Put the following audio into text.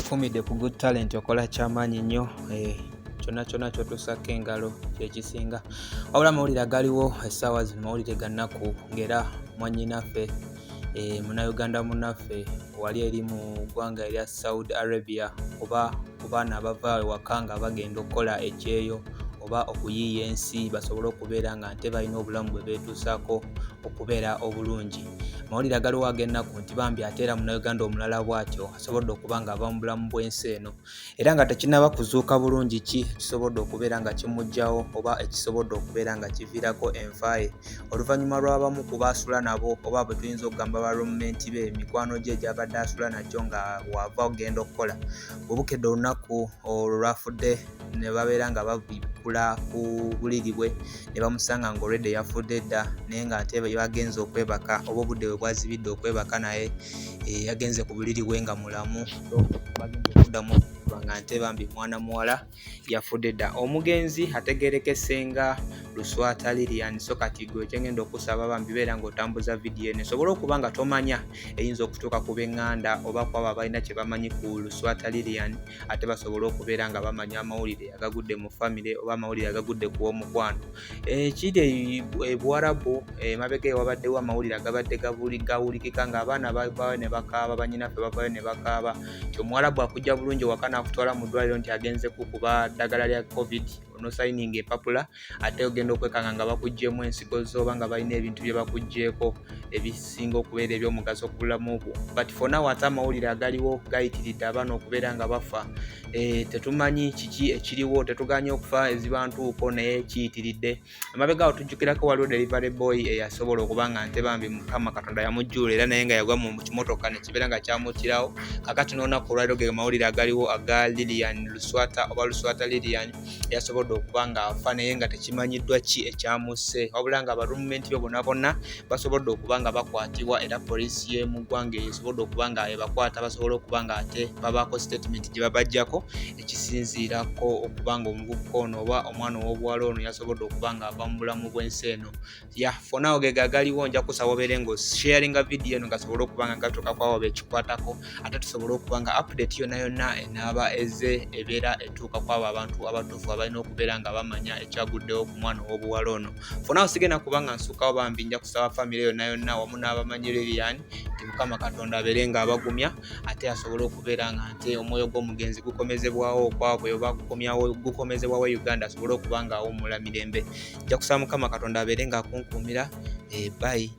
Weekuumidde ku Good Talent, okola kyamaanyi nnyo. Kyonna kyonna ky'otuusaako engalo kyekisinga. Wabula amawulire agaliwo essaawa zino mawulire ga nnaku, ng'era mwannyinaffe, munnayuganda munnaffe wali eri mu ggwanga erya Saudi Arabia, oba ku baana abava ewaka nga bagenda okukola ekyeyo oba okuyiiya ensi basobole okubeera nga nte balina obulamu bwe beetuusaako okubeera obulungi. Amawulire agaliwo ag'ennaku nti bambi ate era munnayuganda omulala bw'atyo asobodde okuba nga ava mu bulamu bw'ensi eno, era nga tekinnaba kuzuuka bulungi ki ekisobodde okubeera nga kimuggyawo oba ekisobodde okubeera nga kiviirako enfa ye, oluvannyuma lw'abamu ku baasula nabo oba bwe tuyinza okugamba ba roommate be, mikwano gye gy'abadde asula nagyo nga w'ava okugenda okukola. Bwe bukedde olunaku olwo lw'afudde ne babeera nga babikkula ku buliri bwe ne bamusanga nga already yafudde dda, naye ng'ate bagenze okwebaka oba obudde bwe bwazibidde okwebaka naye yagenze ku buliri bwe nga mulamu, bagenze okuddamu nga nte bambi mwana muwala yafudde dda. Omugenzi ategeerekese nga Luswata Lilian. So kati gwe kyengenda okusaba bambi, beera ng'otambuza vidiyo eno esobole okuba nga tomanya eyinza okutuuka ku b'eŋŋanda oba ku abo abalina kye bamanyi ku Luswata Lilian, ate basobole okubeera nga bamanya amawulire agagudde mu famire oba amawulire agagudde ku w'omukwano. Ekiri e Buwarabu, emabega ewabaddewo amawulire agabadde gawulikika ng'abaana bavaayo ne bakaaba, bannyinaffe bavaayo ne bakaaba nti omuwarabu akujja bulungi ewaka n'akutwala mu ddwaliro nti agenze kukuba ddagala lya COVID, onosayininga empapula, ate ogenda okwekanga nga bakuggyeemu ensigo zo oba nga balina ebintu bye bakuggyeeko ebisinga okubeera ebyomugaso ku bulamu bwo. But for now ate amawulire agaliwo gayitiridde abaana okubeera nga bafa. Tetumanyi kiki ekiriwo, tetuganye okufa eziba ntuuko, naye kiyitiridde. Emabega awo tujjukirako waliwo delivery boy eyasobola okuba nga nte bambi Mukama Katonda yamujjuula, era naye nga yagwa mu kimotoka ne kibeera nga kyamuttirawo. Kakati n'olunaku olwaliro ge mawulire agaliwo aga Lilian Luswata oba Luswata Lilian yasobodde okuba nga afa, naye nga tekimanyiddwa ki ekyamusse, wabula nga aba roommate be bonna bonna basobodde okuba nga bakwatibwa, era poliisi ye mu ggwanga eyo esobodde okuba nga ebakwata, basobole okuba nga ate babaako statement gye babajjako ekisinziirako okuba nga omuvubuka ono oba omwana ow'obuwala ono yasobodde okuba nga ava mu bulamu bw'ensi eno. Ya, for now ge gagaliwo. Nja kusaba obeere nga osharinga vidiyo eno gasobole okuba nga gatuuka ku abo bekikwatako, ate tusobole okuba nga update yonna yonna enaaba eze ebeera etuuka ku abo abantu abatuufu abalina okubeera nga bamanya ekyaguddewo ku mwana ow'obuwala ono. For now sigenda kuba nga nsukawo bambi, nja kusaba famire yonna yonna wamu n'abamanyi Lilian nti Mukama Katonda abeere nga abagumya, ate asobole okubeera nga nte omwoyo gw'omugenzi gukomezebwawo okwabwe oba gukomezebwawo e Uganda, asobole okuba nga awummula mirembe. Nja kusaba Mukama Katonda abeere nga akunkuumira. Bye.